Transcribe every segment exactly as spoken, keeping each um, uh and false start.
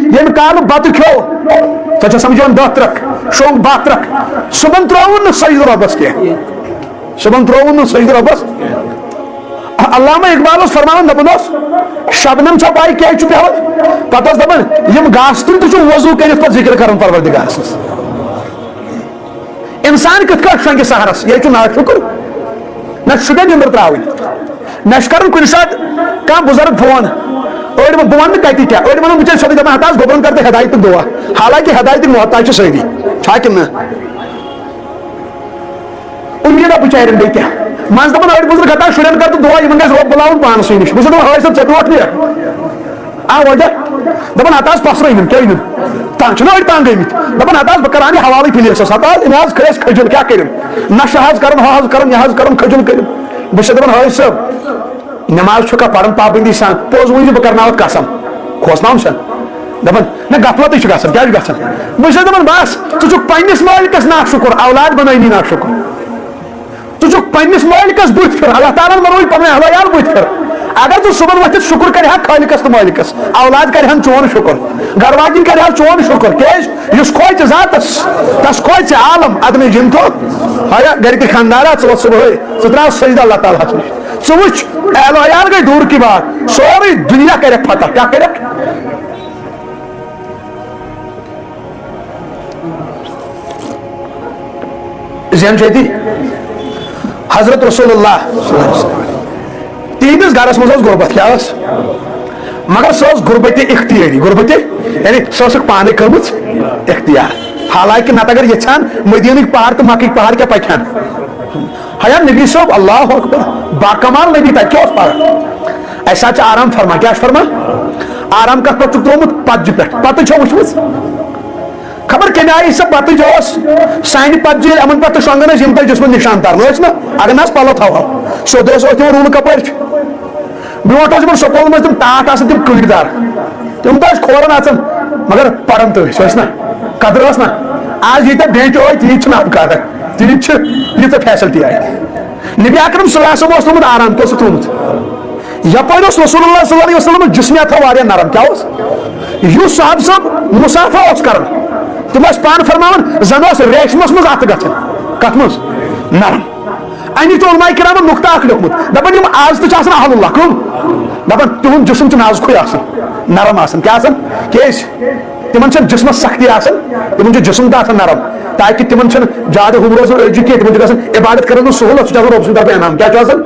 ییٚمہِ کالہٕ بَتہٕ کھیوٚو، ژٕ چھَکھ سَمجھان، دَہ ترٛکھ، شۄنٛگ باہ ترٛکھ، صُبحن ترٛووُن نہٕ سجدٕ رۄبَس کینٛہہ۔ صُبحن ترٛووُن نہٕ سجدٕ رۄبَس۔ علامہ اقبال اوس فرماوان، دَپان اوس، "شبنم چھا پَے کیٛازِ چھُ پٮ۪وان؟" پَتہٕ اوس دَپان، "یِم گاسہٕ تُلۍ تہِ چھِ وضوٗ کٔرِتھ پَتہٕ ذِکر کَران پروردگار سٕنٛز۔" اِنسان کِتھ کٲٹھۍ شۄنٛگہِ سحرَس؟ یہِ چھُ ناشُکُر۔ نہ چھُ شُبے نیٚنٛدٕر ترٛاوٕنۍ، نہ چھُ کَرُن کُنہِ ساتہٕ کانٛہہ بُزرگ فون۔ أڑۍ وَ-، بہٕ وَنہٕ نہٕ کَتہِ کیٛاہ، أڑۍ وَنَن وٕنکٮ۪ن سیوٚدُے، دَپان، "ہَتہٕ حظ گوٚبرَن کَر تہٕ ہدایتُک دُعا"، حالانکہِ ہدایتٕکۍ محتاج چھِ سٲری، چھا کِنہٕ نہ؟ اُمیٖدا بِچارٮ۪ن بیٚیہِ کیٛاہ؟ منٛزٕ دَپان أڑۍ بُزرگ، "ہَتہٕ حظ شُرٮ۪ن کَر تہٕ دُعا، یِمَن گژھِ رۄب بُلاوُن پانسٕے نِش۔" بہٕ چھُس دَپان، "حٲج صٲب، ژےٚ برونٛٹھ نیر۔ آ، وۄنۍ کیٛاہ؟" دَپان، "ہَتہٕ حظ پَسرٲیِن یِم، کیٛاہ أنِن؟" تَنٛگ چھِنہ أڑۍ تَنٛگ گٔمٕتۍ۔ دَپان، "ہَتہٕ حظ بہٕ کَرٕ ہا یہِ حوالٕے پُلیٖسَس، ہَتہٕ حظ یِم حظ کھٔسۍ کھٔجُل، کیٛاہ کٔرِن؟ نَشہٕ حظ کَرُن، ہُہ حظ کَرُن، یہِ حظ کَرُن، کھٔجُل کٔرِن۔" بہٕ چھُس دَپان، حٲج صٲب، نٮ۪ماز چھُکھا پَران پابندی سان؟ پوٚز ؤنۍ زِ بہٕ کَرناوَتھ قسم۔ کھوژناوُن چھا؟ دَپان، نہ، غفلتٕے چھُ گژھان، کیٛاہ چھُ گژھان؟ بہٕ چھُس دَپان، بَس، ژٕ چھُکھ پنٛنِس مٲلکَس ناشُکُر، اولاد بَنٲونی ناشُکُر۔ ژٕ چھُکھ پنٛنِس مٲلکَس بُتھۍ پھِر، اللہ تعالیٰ ہَن بَنووُے پَنٕنۍ اہل و عیال بُتھۍ پھِر۔ اگر ژٕ صُبحن وۄتھِتھ شُکُر کَرِ ہا خٲلقَس تہٕ مٲلکَس، اولاد کَرِ ہَن چون شُکُر، گَرٕ واجِنۍ کَرِ ہا چون شُکُر، کیٛازِ؟ یُس کھوژِ ذاتَس، تَس کھوژِ عالم، اَدٕ مےٚ جِن تھوٚو۔ ہایا، گَرِ تہِ خانٛدارا، ژٕ وۄتھ صُبحٲے، ژٕ ترٛاو سجدٕ اللہ تعالیٰ ہَس نِش۔ ژٕ وٕچھ، اہل و عیال گٔے دوٗر کی بات، سورُے دُنیا کَرٮ۪کھ فتح۔ کیٛاہ کَرٮ۪کھ؟ ذہن چھُ أتی؟ حضرت رسول اللہ، تِہنٛدِس گرس منٛز ٲس غربت۔ کیٛاہ ٲس؟ مگر سۄ ٲس غربت اختیٲری، غربت، یعنی سۄ ٲسٕکھ پانے کٔرمٕژ اختیار۔ حالانکہ نتہٕ اگر یژھان مدینٕکۍ پہاڑ تہٕ مکٕکۍ پہاڑ کیٛاہ پکہِ ہن؟ ہیا نبی صٲب، اللہ اکبر، باکمال نبی، تتہِ کیٛاہ اوس پران؟ اسہِ حظ چھِ آرام فرمان، کیٛاہ چھُ فرمان؟ آرام کتھ پٮ۪ٹھ چھُکھ ترٛوومُت؟ پتجہِ پٮ۪ٹھ۔ پتہٕ چھا وٕچھمٕژ؟ خبر کمہِ آیہِ سۄ پتٕج اوس؟ سانہِ پتجہِ ییٚلہِ یِمن پٮ۪ٹھ تہٕ شۄنٛگان ٲسۍ، یِم تہِ جسمس نشان ترنہٕ ٲسۍ نہ، اگر نہ ٲس پلو تھاوہو، سیوٚد اوس، ٲسۍ تِمن روٗلہٕ کپٲرۍ چھِ۔ برونٛٹھ ٲسۍ یِمن سکوٗلن منٛز تِم ٹاٹھ آسان، تِم کٔنٛڈۍ دار، تِم تہِ ٲسۍ کھورن اژان، مگر پران تہِ ٲسۍ، ٲسۍ نہ؟ قدر ٲس نہ؟ آز ییٖتیٛاہ بینچ ٲسۍ، تیٖتۍ چھِنہٕ اب قدر، تیٖتۍ چھِ، ییٖژاہ فیسلٹی آیہِ۔ نبی اکرم صلی اللہ علیہ وسلم اوس تھوٚمُت آرام، کیٛاہ اوس تھوٚمُت؟ یپٲرۍ اوس رسول اللہ صلی اللہ علیہ وسلم جسمیاتھا واریاہ نرم۔ کیٛاہ اوس؟ یُس صحابہٕ صٲب مسافہ اوس کران، تِم ٲسۍ پانہٕ فرماوان، زن اوس ریشمس منٛز اتھٕ گژھان۔ کتھ منٛز؟ نرم۔ اَمِچ چھُ علماء کرامن نقطہ اکھ لیوٚکھمُت، دپان، یِم آز تہِ چھِ آسان اہل اللہ، کٕم؟ دپان، تِہُنٛد جسم چھُ نازکُے آسان، نرم آسان۔ کیٛاہ آسان؟ کیٛازِ؟ تِمن چھنہٕ جسمس سختی آسان، تِمن چھُ جسم تہِ آسان نرم، تاکہِ تِمن چھنہٕ زیادٕ ہُم روزان أزیُک کینٛہہ، تِمن چھُ گژھان عبادت کرنس منٛز سہوٗلت، سُہ چھُ آسان رۄب سٕنٛدِ طرفہٕ انعام۔ کیٛاہ چھُ آسان؟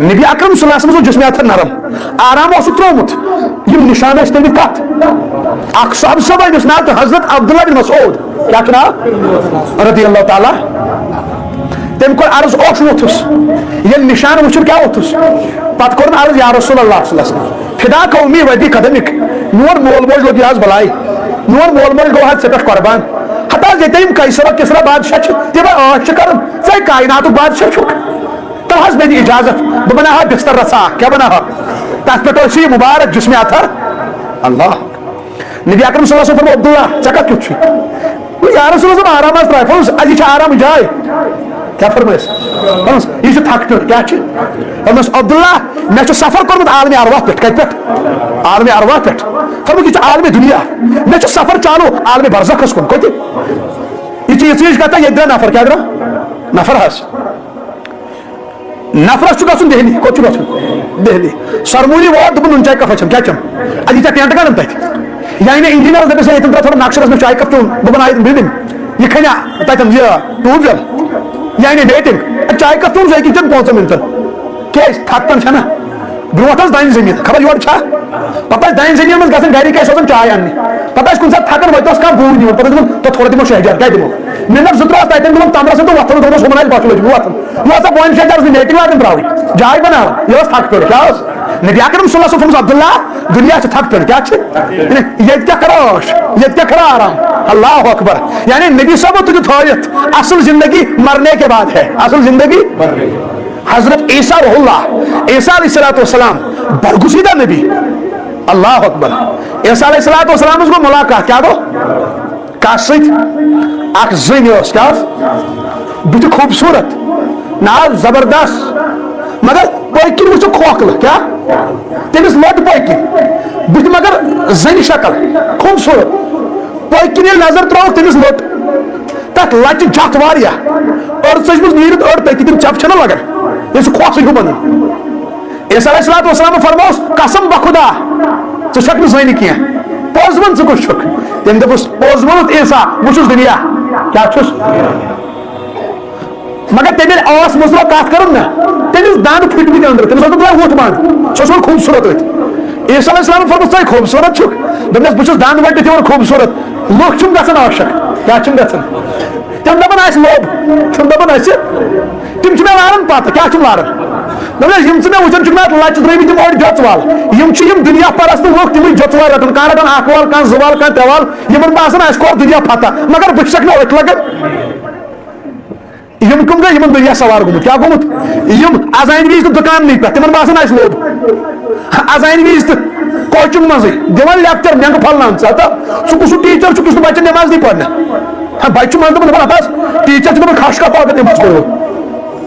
نبی اکرم صلی اللہ علیہ وسلم اوس جسمیاتھا نرم، آرام اوسُکھ ترٛوومُت۔ یِم نشان ٲسۍ تٔمِکۍ کتھ؟ اکھ صحابہٕ صٲب، أمِس ناو چھُ حضرت عبداللہ بن مسعود، کیٛاہ چھُ ناو؟ رضی اللہ تعالیٰ۔ تٔمۍ کوٚر عرض، اوٚش ووٚتھُس، ییٚلہِ نشان وٕچھُن، کیٛاہ ووٚتھُس؟ پتہٕ کوٚرُن عرض، یا رسول اللہ صلی اللہ علیہ وسلم، فداک امی و ابی قدمک، میون مول موج لوٚگ یہِ حظ بلاے، میون مول موج گوٚو حظ ژےٚ پٮ۪ٹھ قربان۔ ہتہٕ حظ ییٚتہِ یِم قیصر و کسرا بادشاہ چھِ، تِم عٲش چھِ کران، ژٕ کائناتُک بادشاہ چھُکھ۔ تو حظ مےٚ دِ اجازت، بہٕ بناوہا بستر رژھا اکھ۔ کیٛاہ بناوہا؟ تتھ پٮ۪ٹھ اوس یہِ مبارک جسمیاتھا۔ اللہ۔ نبی اکرم صلی اللہ علیہ وسلم فرموو، عبداللہ، ژےٚ کتھ کیُتھ چھُے؟ دوٚپُن، یا رسول اللہ، آرام حظ ترٛاو۔ فرمووُس، اَدٕ یہِ چھِ آرام جاے۔ کیٛاہ فرمٲیس؟ فرمووُس، یہِ چھُ تھکھ پیوٚٹ۔ کیٛاہ چھُ؟ فرمووُس، عبداللہ، مےٚ چھُ سفر کوٚرمُت عالمِ ارواح پٮ۪ٹھ۔ کتہِ پٮ۪ٹھ؟ عالمِ ارواح پٮ۪ٹھ۔ فرمووُکھ، یہِ چھُ عالمِ دُنیا۔ مےٚ چھُ سفر چالو عالمِ برزخس کُن۔ کوٚت؟ یہِ چھِ یِژھ ہِش کتھا، ییٚتہِ درٛاو نفر۔ کیٛاہ درٛاو؟ نفر حظ۔ نفرس چھُ گژھُن دہلی۔ کوٚت چھُ گژھُن؟ دہلی۔ سرموٗلی ووت، دوٚپُن، نُن چاے کپا چٮ۪م؟ کیٛاہ چٮ۪م؟ اَدٕ یہِ ژےٚ ٹینٹ گنڈن تتہِ؟ یعنی انجینئرس دپس، ہے، ییٚتٮ۪ن ترٛاو تھوڑا نقشہٕ رسمہٕ، چاے کپ چون، بہٕ بناوٕ ییٚتٮ۪ن بلڈنگ۔ یہِ کھنیا تتٮ۪ن یہِ ٹیوب ویل۔ یعنی ویٹنگ۔ چاے کپ چون، یہِ ہیٚکہِ چٮ۪ن پانٛژن منٹن۔ کیٛازِ؟ تھکان چھنا؟ برونٛٹھ ٲس دانہِ زٔمیٖن، خبر یورٕ چھا؟ پتہٕ ٲسۍ دانہِ زٔمیٖن منٛز گژھان، گرِکۍ ٲسۍ سوزان چاے اننہِ۔ پتہٕ ٲسۍ کُنہِ ساتہٕ تھکان، وۄنۍ اوس کانٛہہ بوٗے نِوان، پتہٕ ٲسۍ دپان، "تو تھوڑا دِمو شہجار، کیٛاہ دِمو؟" مِنٹ زٕ ترٛےٚ ٲس تتٮ۪ن دِوان تمرس تہٕ وۄتھان، دوٚپمس، "ہُمن آسہِ بۄچھِ لٔجمٕژ، وۄتھان۔" یہِ اوس دپان، "وۄنۍ شہجارس نہٕ میٹنگ واٹنگ ترٛاوٕنۍ، جاے بناوان۔" یہِ اوس تھکھ پٮ۪ٹھ، کیٛاہ اوس؟ نبی اکرم صلی اللہ علیہ وسلم فرمووُس، عبداللہ، دُنیا چھُ تھکھ پٮ۪ٹھ، کیٛاہ چھِ؟ یعنی ییٚتہِ کیٛاہ کرو عٲش؟ ییٚتہِ کیٛاہ کرو آرام؟ اللہ اکبر۔ یعنی نبی صٲبو تُلِتھ ہٲوِتھ، اصل زندگی مرنے کے بعد ہے، اصل زندگی۔ حضرت عیسیٰ روح اللہ، عیسیٰ علیہ الصلوۃ والسلام، برگزیدہ نبی۔ اللہ اکبر۔ عیسیٰ علیہ الصلوۃ والسلام گوٚو ملاقات، کیٛاہ گوٚو؟ کَس سۭتۍ؟ اکھ زٔنۍ ٲس، کیٛاہ ٲس؟ بُتھِ خوٗبصوٗرت، ناو زبردست، مگر پٔتۍ کِنۍ وٕچھو کھوکھلہٕ، کیٛاہ؟ تٔمِس لٔٹ پٔتۍ کِنۍ بٕتھِ، مگر زَنہِ شکل، خوٗبصوٗرت۔ پٔتۍ کِنۍ ییٚلہِ نظر ترٛٲوٕکھ، تٔمِس لٔٹ۔ تَتھ لَچہِ جَتھ واریاہ۔ أڑ ژٔجمٕژ نیٖرِتھ، أڑ تٔتھۍ، تِم چَپھ چھَنہ لَگان، ییٚلہِ سُہ کھوکھلہٕ ہیوٗ بَنان۔ عیسیٰ علیہ الصلوۃ والسلام فرمووُس، "قسم بخدا، ژٕ چھَکھ نہٕ زٔنۍ کینٛہہ۔ پوٚز وَن، ژٕ کُس چھُکھ؟" تٔمۍ دوٚپُس، "پوٚز ووٚنُتھ عیسیٰ، بہٕ چھُس دُنیا۔" کیٛاہ چھُس؟ مگر تٔمۍ ییٚلہِ ٲس مُژرو کَتھ کٔرٕن نہ، تٔمِس دَنٛد پھٕٹمٕتۍ أنٛدرٕ، تٔمِس اوس نہٕ ترٛٲوِتھ وُٹھ بنٛد، سُہ اوس یِوان خوٗبصوٗرت أتھۍ۔ عیسیٰ علیہ السلام فرمووُس، "ژٕ ہے خوٗبصوٗرت چھُکھ؟" دوٚپنَس، "بہٕ چھُس دَنٛد ؤٹِتھ یِوان خوٗبصوٗرت۔" لُکھ چھِم گژھان عاشق، کیٛاہ چھِم گژھان؟ تِم دَپان، "اَسہِ لوٚب۔" تِم دَپان، "اَسہِ۔" تِم چھِ مےٚ لاران پَتہٕ، کیٛاہ چھِم لاران؟ دوٚپنَس، "یِم ژٕ مےٚ وٕچھان چھُکھ نہ اَتھ لَچہِ درٛٲمٕتۍ، تِم أڑۍ جۄژوال، یِم چھِ یِم دُنیا پرست لُکھ، تِمٕے جۄژوال رَٹان، کانٛہہ رَٹان اَکھ وال، کانٛہہ زٕ وال، کانٛہہ ترٛےٚ وال، یِمَن باسان اَسہِ کوٚر دُنیا فتح، مگر بہٕ چھُسَکھ نہٕ أتھۍ لَگان۔" یِم کٕم گٔے؟ یِمن دُنیا سوار گوٚمُت۔ کیٛاہ گوٚمُت؟ یِم اذانہِ وِزِ تہٕ دُکاننٕے پٮ۪ٹھ، تِمن باسان اَسہِ لوٚب۔ اذانہِ وِزِ تہٕ کوچنگ منٛزٕے دِوان لیکچر، مٮ۪نٛگہٕ پھلناوان۔ ژٕ ہتا، ژٕ کُس ہیوٗ ٹیٖچر چھُکھ یُس نہٕ بچن نٮ۪ماز دی پرنہٕ؟ ہا، بچہِ چھُ منٛزٕ دَپان، دَپان، "ہتہٕ حظ، ٹیٖچر چھُ دَپان، خش کَتھ آو کَتھ نٮ۪ماز پٔرِو۔"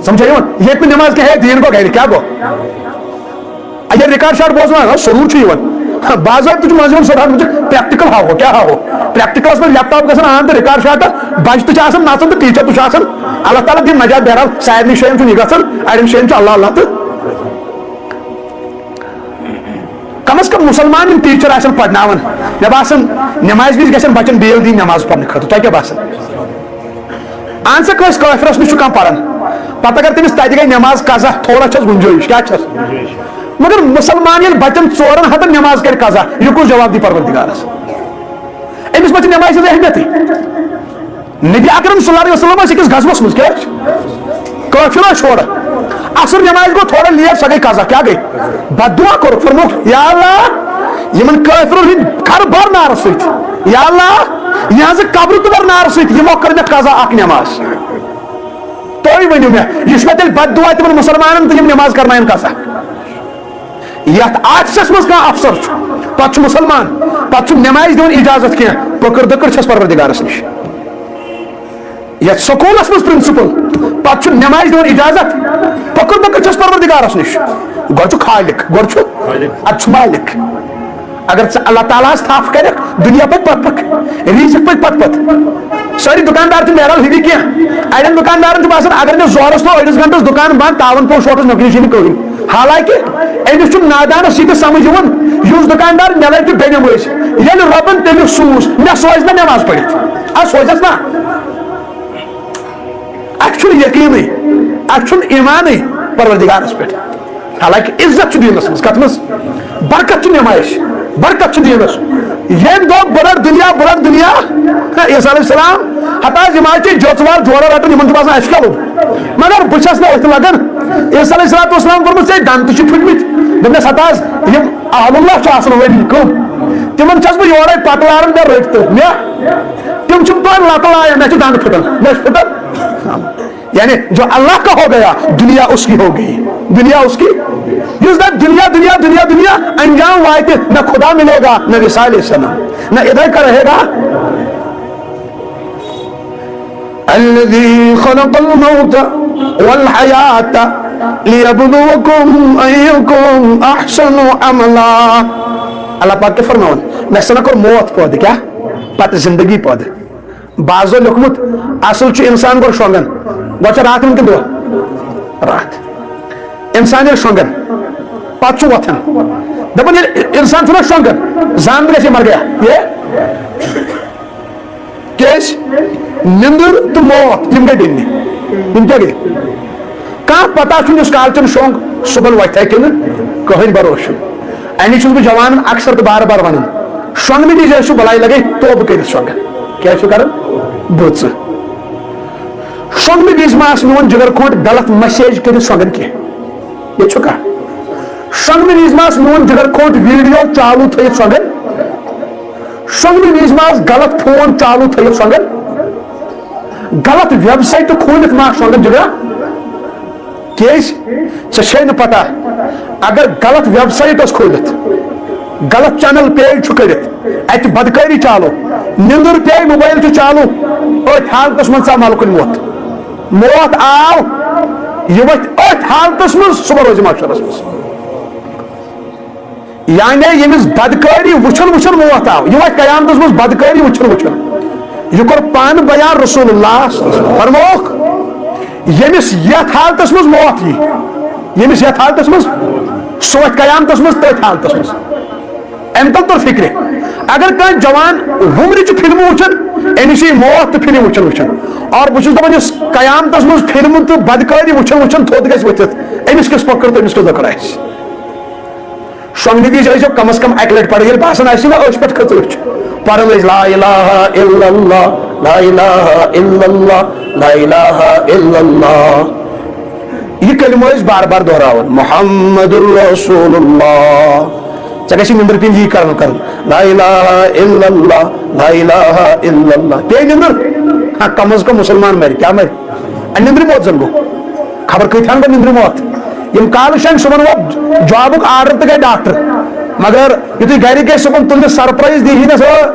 سمجھا یِوان؟ ییٚتہِ نہٕ نٮ۪ماز کینٛہہ، ہے، دیٖن گوٚو گرِ، کیٛاہ گوٚو؟ اگر ریکارڈ شاٹ بوزناوان، ہا، سرور چھُ یِوان۔ ہا، باضٲبطہٕ چھُ منٛزٕ یِوان سرور، منٛز چھُ پریکٹیکل ہاوو، کیٛاہ ہاوو؟ پریکٹیکلس منٛز لیپ ٹاپ گژھان آن تہٕ ریکارڈ شاٹ، بچہِ تہِ چھِ آسان نژان تہٕ ٹیٖچر تہِ چھُ آسان۔ اللہ تعالیٰ دِیِن نجات۔ بہرحال، سارنٕے جاین چھُنہٕ یہِ گژھان، اڑٮ۪ن جاین چھُ اللہ اللہ تہٕ کم از کم مسلمان یِم ٹیٖچر آسن پرناوان، مےٚ باسان، نمازِ وِزِ گژھن بچن بیل دِنۍ نماز پرنہٕ خٲطرٕ۔ تۄہہِ کیٛاہ باسان؟ اہن سا، کٲنٛسہِ کٲفرس نِش چھُ کانٛہہ پران، پتہٕ اگر تٔمِس تتہِ گٔے نماز قضا، تھوڑا چھس گُنجٲیِش، کیٛاہ چھس؟ مگر مسلمان ییٚلہِ بچن ژورن ہتن نماز کرِ قضا، یہِ کُس جواب دی پروردگارس؟ أمِس ما چھِ نمازِ ہٕنٛز اہمیتٕے؟ نبی اکرم صلی اللہ علیہ وسلم ٲسۍ أکِس غزوس منٛز، کیٛاہ چھِ؟ قٲفلہٕ چھوڑ، عصر نمازِ گوٚو تھوڑا لیٹ، سۄ گٔے قضا۔ کیٛاہ گٔے؟ بد دعا کوٚر، فرمووُکھ، یا اللہ، یِمن کٲفرن ہٕنٛدۍ کھرٕ بر نارٕ سۭتۍ، یا اللہ، یِہنٛزٕ قبرٕ تہِ بر نارٕ سۭتۍ، یِمو کٔر مےٚ قضا اکھ نماز۔ تُہۍ ؤنِو مےٚ، یہِ چھُ مےٚ تیٚلہِ بد دعا تِمن مسلمانن تہٕ یِم نماز کرناون قضا؟ یتھ آفسس منٛز کانٛہہ افسر چھُ، پتہٕ چھُ مسلمان، پتہٕ چھُ نمازِ دِوان اجازت کینٛہہ، پٔکٕر دٔکٕر چھس پروردگارس نِش۔ یتھ سکوٗلس منٛز پرنسپل، پتہٕ چھُ نمازِ دِوان اجازت، پٔکٕر دٔکٕر چھس پروردگارس نِش۔ گۄڈٕ چھُ خالق، گۄڈٕ چھُ، ادٕ چھُ مالک۔ اگر ژٕ اللہ تعالیٰ ہس تھپھ کرکھ، دُنیا پتہٕ پتہٕ پکھ، ریٖزق پتہٕ پتہٕ پتہٕ۔ سٲری دُکاندار چھِ نیران ہُوی کینٛہہ۔ اڑٮ۪ن دُکاندارن چھُ باسان، اگر مےٚ زورس تھوٚو أڑِس گنٹس دُکان بنٛد، تاون پیوٚو شوٹس، نوکری چھِ نہٕ کٕہٕنۍ۔ حالانکہِ أمِس چھُ نادانس یہِ تہِ سمجھ یِوان، یُس دُکاندار مےٚ لگہِ تہِ بے نمٲز، ییٚلہِ رۄبن تٔمِس سوٗز، مےٚ سوزِ نہ نماز پٔرِتھ؟ آ، سوزٮ۪س نہ۔ اَسہِ چھُنہٕ یقیٖنٕے، اَسہِ چھُنہٕ ایٖمانٕے پروردگارس پٮ۪ٹھ۔ حالانکہِ عزت چھُ دیٖنس منٛز، کتھ منٛز؟ برکت چھِ نمایش، برکت چھِ دیٖنس۔ ییٚمہِ دۄہ بہٕ رٹہٕ دُنیا، بہٕ رٹہٕ دُنیا، عیسیٰ علیہ السلام، ہتا یِم حظ چھِ جوژوار جورا رٹان، یِمن چھُ باسان اَسہِ کیٛاہ لوٚگ۔ مگر بہٕ چھَس نہٕ أتھۍ لگان۔ عیسیٰ علیہ الصلوۃ والسلام فرموو، ژےٚ دنٛد تہِ چھِ پھٕٹمٕتۍ۔ دوٚپنس، ہتا حظ، یِم اہل اللہ چھِ آسان ؤری کٕم؟ تِمن چھَس بہٕ یورے پتہٕ لاران، مےٚ رٔٹۍ تہٕ مےٚ، تِم چھِم توتہِ لتہٕ لایان، مےٚ چھِ دنٛد پھٕٹان، مےٚ چھِ پھٕٹان۔ یعنی جو اللہ کا ہو گیا، دنیا اس کی ہو گئی، دنیا اس کی۔ یُس دپہِ دنیا، دنیا، دنیا، دنیا، انجام واتہِ، نہ خدا ملے گا، نہ وصال ثنا، نہ ادھر کا رہے گا۔ الذي خلق الموت والحياة ليبلوكم أيكم أحسن عملا۔ اللہ پاک کیٛاہ فرماوان؟ مےٚ سا نہ کوٚر موت پٲدٕ، کیٛاہ؟ پتہٕ زندگی پٲدٕ۔ بعضو لیوٚکھمُت، اصل چھُ انسان گۄڈٕ شۄنٛگان۔ گۄڈٕ چھا راتھ یِوان کِنہٕ دۄہ؟ راتھ۔ انسان ییٚلہِ شۄنٛگان، پتہٕ چھُ وۄتھان۔ دپان، ییٚلہِ انسان چھُنہ شۄنٛگان، زان گژھِ یہِ مر گیا۔ یہ کیٛازِ؟ نِندٕر تہٕ موت، یِم گٔے بیٚنہِ۔ یِم کیٛاہ گٔے؟ کانٛہہ پتہ چھُنہٕ یُس کالچن شۄنٛگ صُبحن وۄتھِ کِنہٕ، کٕہٕنۍ بھروسہٕ چھُنہٕ۔ اَمی چھُس بہٕ جوانن اکثر تہٕ بار بار ونان، شۄنٛگنہٕ وِزِ ٲسِو بلاے لگے توبہٕ کٔرِتھ شۄنٛگان۔ کیٛاہ چھِو کران؟ بُژٕ۔ شۄنٛگنہٕ وِزِ ما آسہِ میون جگر کھوٚنٛڈ غلط مسیج کٔرِتھ شۄنٛگان کینٛہہ؟ ییٚتہِ چھُ کانٛہہ؟ شۄنٛگنہٕ وِزِ ما آسہِ میون جگر کھوٚنٛڈ ویڈیو چالوٗ تھٲیِتھ شۄنٛگان؟ شۄنٛگنہٕ وِزِ ما آسہِ غلط فون چالوٗ تھٲیِتھ شۄنٛگان؟ غلط ویب سایٹہٕ کھوٗلِتھ ما آسہِ شۄنٛگان جگرا؟ کیٛازِ؟ ژےٚ چھے نہٕ پتہ، اگر غلط ویب سایٹ ٲس کھوٗلِتھ، غلط چینل پیج چھُ کٔرِتھ، اتہِ بدکٲری چالو، نِندٕر پیٚیہِ، موبایل چھُ چالو، أتھۍ حالتس منٛز ژاو ملکُن موت۔ موت آو، یہِ وۄتھِ أتھۍ حالتس منٛز، صبح روزِ محشرس منٛز۔ یعنی ییٚمِس بدکٲری وٕچھُن وٕچھُن موت آو، یہِ وۄتھِ قیامتس منٛز بدکٲری وٕچھُن وٕچھُن۔ یہِ کوٚر پانہٕ بیان رسول اللہ۔ فرمووُکھ، ییٚمِس یتھ حالتس منٛز موت یی، ییٚمِس یتھ حالتس منٛز، سُہ وۄتھِ قیامتس منٛز تٔتھۍ حالتس منٛز۔ أمۍ تل توٚر فکرِ۔ اگر کانٛہہ جوان وُمرِ چھُ فلمہٕ وٕچھان، أمِس یی موت تہٕ فلم وٕچھان وٕچھان۔ اور بہٕ چھُس دپان، یُس قیامتس منٛز فلمہٕ تہٕ بدکٲری وٕچھان وٕچھان تھوٚد گژھِ ؤتھِتھ، أمِس کِژھ پۄکٕر تہٕ أمِس کِژھ لٔکٕر آسہِ؟ شۄنٛگنہٕ وِزِ ٲسۍزیو کم از کم اَکہِ لَٹہِ پَران، ییٚلہِ باسان آسہِ نا أچھ پٮ۪ٹھ کھٔژ أچھ، پَران ٲسۍ لا الہ الا اللہ، لا الہ الا اللہ، لا الہ الا اللہ۔ یہِ کلمہٕ ٲسۍ بار بار دۄہراوان، محمد رسول اللہ۔ ژےٚ گژھِ نِندٕر پیٚنۍ یی کرُن کرُن، لا الہ الا اللہ، لا الہ الا اللہ۔ پیٚیہِ نِندٕر؟ ہاں، کم از کم مسلمان مرِ، کیٛاہ مرِ؟ اَمہِ نِندرِ موت زن گوٚو۔ خبر کۭتہن گوٚو نِندرِ موت۔ یِم کالہٕ شٮ۪نگ صُبحن ووت جابُک آرڈر تہٕ گٔے ڈاکٹر۔ مگر یُتھُے گرِکۍ گٔے صُبحن تُلنہِ سرپرائز دِیہِ نہٕ سُہ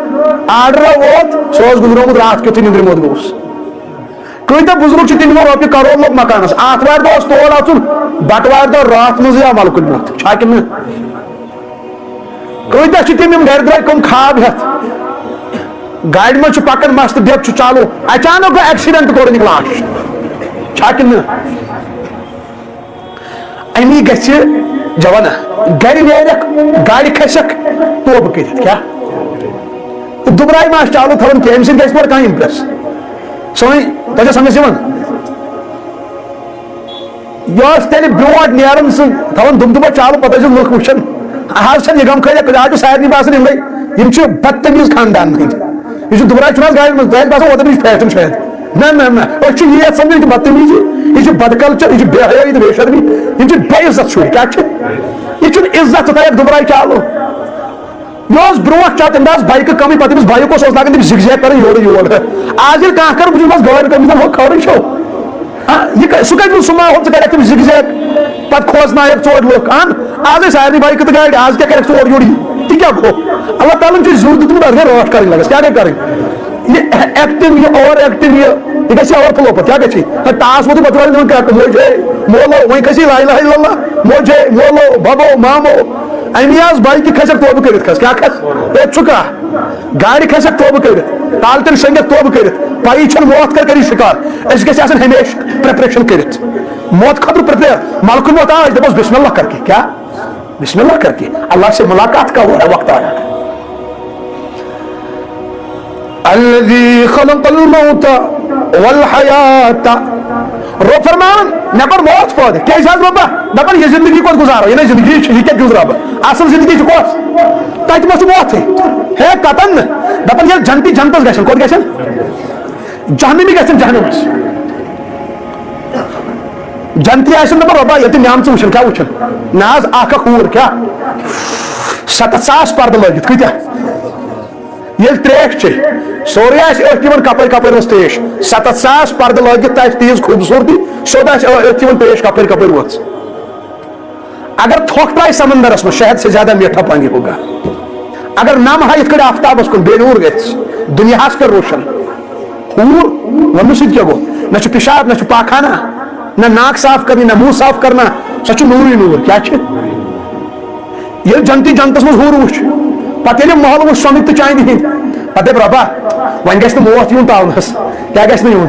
آرڈر ووت، سُہ اوس گُزریومُت راتھ کیُتھُے نِندرِ موت گوٚوُس۔ کۭتیاہ بُزرگ چھِ تِم یِمو رۄپیہِ کرور لوٚگ مکانس، آتھوارِ دۄہ اوس تول اژُن، بٹوارِ دۄہ راتھ منٛزٕے آو ملکُل موت۔ چھا کِنہٕ نہٕ؟ کۭتیاہ چھِ تِم یِم گرِ درٛاے کٕم خواب ہٮ۪تھ؟ گاڑِ منٛز چھُ پکان مست ڈٮ۪پ چھُ چالو، اچانک گوٚو ایکسیڈنٹ کوٚرُن یہِ لاش۔ چھا کِنہٕ نہٕ؟ امی گژھِ جوانا گرِ نیرکھ، گاڑِ کھسکھ، توبہٕ کٔرِتھ۔ کیٛاہ؟ دُبراے ما آسہِ چالو تھاوُن کینٛہہ، اَمہِ سۭتۍ گژھِ پَتہٕ کانٛہہ impress۔ سٲنۍ، تۄہہِ چھا سمجھ یِوان؟ یہِ اوس تیٚلہِ برونٛٹھ نیران سُہ تھاوان دُم دُمہ چالو، پتہٕ ٲسۍ لُکھ وٕچھان، آز چھنہٕ یہِ غم خٲلی کُنہِ، آز چھُ سارنٕے باسان یِمے، یِم چھِ بدتمیٖز خاندان ہٕنٛدۍ۔ یہِ چھُ دُبراے چھُنہٕ آز گاڑِ منٛز، تۄہہِ آسہِ باسان اوترٕ یہِ چھُ fashion شاید۔ نہ، نہ، نہ، أسۍ چھِ یی یژھان، یہِ چھُ بدتمیٖزی، یہِ چھُ بد culture، یہِ چھُ بے حیٲیی تہٕ بے شرمی، یِم چھِ بے عزت شُرۍ۔ کیٛاہ چھِ؟ یہِ چھُنہٕ عزت، ژٕ تھایَکھ دُبراے چالو۔ مےٚ اوس برونٛٹھ چَتھ انداز بایکہٕ کمٕے، پتہٕ ییٚمِس بایک اوس، اوس لاگان تٔمِس zigzag کرٕنۍ یورٕ یور۔ آز ییٚلہِ کانٛہہ کرٕ، بہٕ چھُس بس گٲڑۍ کٔرمٕژ، ہُہ خٲرٕے چھو۔ ہاں، یہِ کَتہِ، سُہ کَتہِ ووٚن سُہ ماحول، ژٕ کَرَکھ تٔمِس zigzag، پتہٕ کھوژناوَکھ ژور لُکھ۔ اہن، آز ٲسۍ سارنٕے بایکہٕ تہٕ گاڑِ، آز کیٛاہ کَرَکھ ژٕ اورٕ یورٕ یہِ؟ تہِ کیٛاہ گوٚو؟ اللہ تعالیٰ ہَن چھُ زیُن دیُتمُت، اَتھ گٔے رٲچھ کَرٕنۍ لَگَس، کیٛاہ گٔے کَرٕنۍ؟ یہِ acting، یہِ over acting، یہِ، یہِ گژھِ overflow پَتہٕ، کیٛاہ گژھِ؟ ہے، ٹاس ووتُے پَتہٕ ترٛاوَن تِمَن کرٛٮ۪کہٕ، موجے، مولو، وۄنۍ کھسہِ لا الہ الا اللہ، موجے، مولو، ببو، مامو۔ اَمی آز بایکہِ کھسَکھ توبہٕ کٔرِتھ کھس، کیٛاہ کھس؟ ہے، ژٕ کَتھ؟ گاڑِ کھسکھ توبہٕ کٔرِتھ، طالتن شۄنگِتھ توبہٕ کٔرِتھ، پَیی چھَنہٕ موت کر کری شکار۔ أسۍ گژھِ آسٕنۍ ہمیشہِ preparation کٔرِتھ۔ موت خٲطرٕ prepare۔ ملکُل موت آو، أسۍ دَپوس، بسم اللہ کر کے، کیا؟ بسم اللہ کر کے، اللہ سے ملاقات کا وہ ہے وقت آیا۔ الذي خلق الموت والحياة۔ رۄب فرماوان، مےٚ کوٚر موت پٲدٕ۔ کیٛازِ حظ رۄبا؟ دَپان، یہِ زندگی کوٚت گُزارو؟ یہِ نَے زندگی چھِ، یہِ کیٛاہ گُزرا بہٕ؟ اَصٕل زندگی چھِ کۄس؟ تَتہِ ما چھُ موتھٕے؟ ہے، قطعاً نہٕ۔ دَپان، ییٚلہِ جنتی جنتَس گژھن، کوٚت گژھن؟ جہنمی گژھن، جہنمس۔ جنتی آسن دَپان، رۄبا، ییٚلہِ تہِ نعمژٕ وٕچھن، کیٛاہ وٕچھن؟ نہ حظ، اَکھ اَکھ حوٗر، کیٛاہ؟ ستتھ ساس پردٕ لٲگِتھ، کۭتیٛاہ؟ ییٚلہِ تریش چے، سورُے آسہِ أتھۍ یِوان کپٲرۍ کپٲرۍ ٲس تریش۔ ستتھ ساس پردٕ لٲگِتھ تہٕ آسہِ تیٖژ خوٗبصوٗرتی، سیوٚد آسہِ أ-، أتھۍ یِوان تریش کپٲرۍ کپٲرۍ وٲژ۔ اگر تھۄکھ ترٛایہِ سمندرس منٛز، شہد سے زیادہ میٹھا پانی ہوگا۔ اگر نم ہا یِتھ کٔنۍ آفتابس کُن بے نوٗر گژھِ، دُنیاہس کر روشن۔ حوٗر، وَننہٕ سۭتۍ کیٛاہ گوٚو؟ نہ چھُ پِشاب، نہ چھُ پاخانہ، نہ ناک صاف کرنی، نہ منہ صاف کرنا، سۄ چھِ نوٗرٕے نوٗر۔ کیٛاہ چھِ؟ ییٚلہِ جنتی جنتس منٛز حوٗر وٕچھ، پتہٕ ییٚلہِ محل وٕچھ سۄنٕکۍ تہٕ چاندِ ہِنٛدۍ، پتہٕ دَپہِ، رۄبا، وۄنۍ گژھِ نہٕ موت یُن تاونس۔ کیٛاہ گژھِ نہٕ یُن؟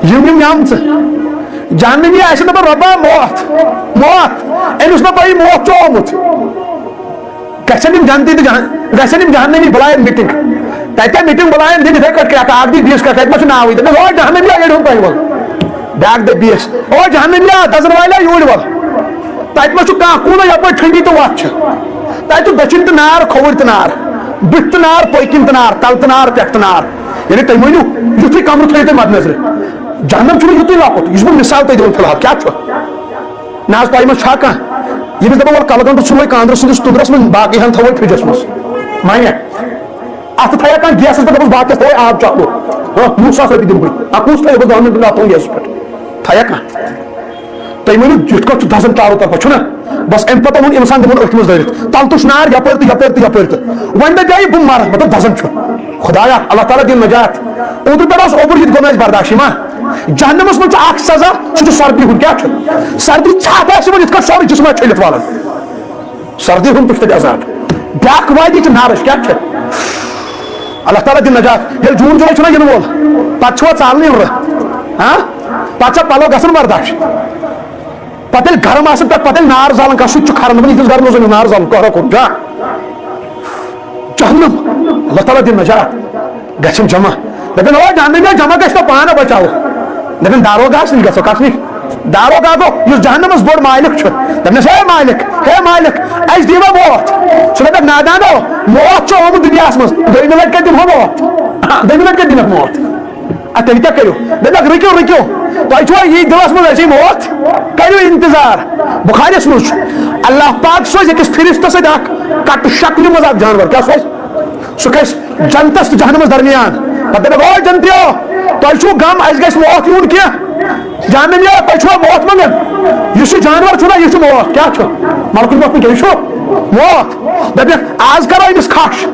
یِم یِم نعمژٕ۔ جہنمی آسہِ دَپان، رۄبا، موت، موت، أمِس نہ پَیی موت چھُ آمُت۔ گژھن یِم جنتی تہٕ جہن-، گژھن یِم جہنمی بُلایَن meeting۔ تَتہِ meeting بُلایَن دِتھ یِتھَے کٲٹھۍ کرٛٮ۪کہٕ، اَکھ دی بیٚیِس کرٛٮ۪کہٕ، تَتہِ ما چھُ ناوٕے؟ دَپٮ۪س، "او جہنمی آ، ییٚڑِ ہُنٛد تۄہہِ وَل۔" بیٛاکھ دَپہِ بیٚیِس، "او جہنمی آ، دَزَن والیا، یوٗرۍ وَل۔" تَتہِ ما چھُ کانٛہہ کوٗنہ یَپٲرۍ ٹھٔنٛڈی تہٕ وَتھ چھِ؟ تَتہِ چھُ دٔچھِنۍ تہِ نار، کھووُرۍ تہِ نار، بٕتھِ تہِ نار، پٔتۍ کِنۍ تہِ نار، تَلہٕ تہِ نار، پٮ۪ٹھٕ تہِ نار۔ یعنی تُہۍ مٲنِو، یُتھُے کَمرٕ تھٲیِو تُہۍ مَدِ نظرِ۔ جہنم چھُنہٕ یُتُے لۄکُٹ، یہِ چھُس بہٕ مِثال تۄہہِ دِوان فی الحال۔ کیٛاہ چھُ؟ نہ حظ، تۄہہِ منٛز چھا کانٛہہ ییٚمِس دَپو، وَلہٕ کَلہٕ گنٛڈٕ ژھُنوے کاندرَس سٕنٛدِس توٚدرَس منٛز، باقٕے ہَن تھاووے فرٛجَس منٛز؟ مانیٛا؟ اَتھٕ تھایہِ کانٛہہ گیسَس پٮ۪ٹھ، دَپَس، بہٕ اَتھ کیٛاہ تھاوَے آب چالو؟ ہاں، وُہ ساس رۄپیہِ دِمہٕ بہٕ۔ اَتھ کُس تھایہِ؟ بہٕ دَہ مِنٹ لاپُن گیسَس پٮ۪ٹھ۔ تھایَکھ کانٛہہ؟ تُہۍ ؤنِو، یِتھ کٲٹھۍ چھُ دَزان چارو طرفہٕ، چھُنہ؟ بَس اَمہِ پَتہٕ ووٚن اِنسان دِمُن أتھۍ منٛز دٲرِتھ۔ تَلہٕ تُج نار یَپٲرۍ تہٕ یَپٲرۍ تہٕ یَپٲرۍ تہٕ۔ وۄنۍ دَپہِ ہا یہِ بہٕ مَرٕ، مطلب دَزان چھُ۔ خۄدایا، اللہ تعالیٰ دِن نجات۔ اوترٕ پٮ۪ٹھ اوس اوٚبُر، یہِ تہِ گوٚو نہٕ اَسہِ برداشٕے ما۔ جہنمس منٛز چھُ اکھ سزا، سُہ چھُ سردی ہُنٛد۔ کیٛاہ چھُ؟ سردی ژھٹھ آسہِ یِمن، یِتھ کٔنۍ سورُے جسم آسہِ چھٔلِتھ والان۔ سردی ہُنٛد تہِ چھُ تَتہِ عذاب۔ بیٛاکھ وادی چھِ نارٕچ۔ کیٛاہ چھِ؟ اللہ تعالیٰ دِن نجات۔ ییٚلہِ جوٗن جُلے چھُنہ یِنہٕ وول، پتہٕ چھُوا ژالنٕے یُرٕ؟ ہاں؟ پتہٕ چھا پلو گژھان برداش؟ پتہٕ ییٚلہِ گرم آسان پٮ۪ٹھ، پتہٕ ییٚلہِ نار زالان کانٛہہ، سُہ تہِ چھُ کھران، دپان، یِہنٛدِس گرمس منٛز نار زالان، قہرا کوٚر جان۔ جہنم، اللہ تعالیٰ دِن نجات۔ گژھن جمع۔ دپن، او جہنمی، جمع گژھِ تو پانہٕ بچاو۔ دپن، داروغاہس نِش گژھو۔ کس نِش؟ داروغا گوٚو یُس جہنمس بوٚڑ مالک چھُ۔ دپنس، ہے مالک، ہے مالک، اسہِ دیٖوا موت؟ سُہ دپکھ، نادانو، موت چھُ آمُت دُنیاہس منٛز، دوٚیمہِ لٹہِ کتہِ دِمہو موت؟ ہاں، دوٚیمہِ لٹہِ کتہِ دِنکھ موت؟ ادٕ تیٚلہِ کیٛاہ کٔرِو؟ دپکھ، رُکِو، رُکِو، تۄہہِ چھُوا یی دِلس منٛز اَسے موت؟ کٔرِو انتظار۔ بخاریس منٛز چھُ، اللہ پاک سوزِ أکِس فرشتس سۭتۍ اکھ کٹہٕ شکلہِ منٛز اکھ جانور۔ کیٛاہ سوزِ؟ سُہ کھسہِ جنتس تہٕ جہنمس درمیان۔ پتہٕ دپکھ، او جنتیو، تۄہہِ چھُو غم، اَسہِ گژھِ موت یُن کینٛہہ؟ جہنمیا، تۄہہِ چھُوا موت منٛگان؟ یُس یہِ جانور چھُنہ، یہِ چھُ موت۔ کیٛاہ چھُ؟ ملکُل موت کیٛاہ چھُ؟ موت۔ دپکھ، آز کرو أمِس کھش،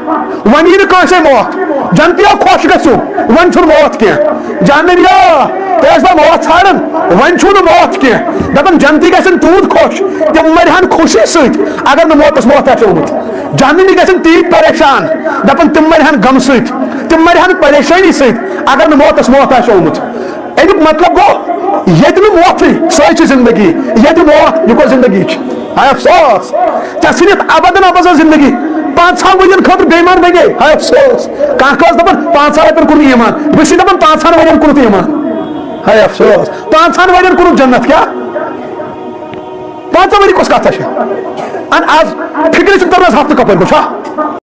وۄنۍ یی نہٕ کٲنٛسے موت۔ جنتیو، خۄش گژھِو، وۄنۍ چھُنہٕ موت کینٛہہ۔ جہنمیا، تۄہہِ ٲسوا موت ژھانڈان، وۄنۍ چھُو نہٕ موت کینٛہہ۔ دپان، جنتی گژھن تیوٗت خۄش، تِم مرِ ہن خوشی سۭتۍ، اگر نہٕ موتس موت آسہِ آمُت۔ جہنمی گژھن تیٖتۍ پریشان، دپان، تِم مرِ ہن غمہٕ سۭتۍ، تِم مرِ ہن پریشٲنی سۭتۍ، اگر نہٕ موتس موت آسہِ آمُت۔ اَمیُک مطلب گوٚو، ییٚتہِ نہٕ موتھٕے، سۄے چھِ زندگی۔ ییٚتہِ موت، یہِ کۄس زندگی چھِ؟ ہاے افسوس، ژےٚ ژھٕنِتھ ابدن ابدن زندگی۔ پانٛژہن ؤرین خٲطرٕ بے ایمان بنے۔ ہاے افسوس، کانٛہہ کٲنٛسہِ دپان، پانٛژہن رۄپین کوٚرُتھ ایمان، بہٕ چھُس دپان، پانٛژہن ؤرین کوٚرُتھ ایمان۔ ہاے افسوس، پانٛژہن ؤرین کوٚرُتھ جنت۔ کیٛاہ؟ پانٛژن ؤری کۄس کتھ چھِ؟ ان از فکرِ چھُنہٕ تران، از ہفتہٕ کپٲرۍ گوٚو چھا؟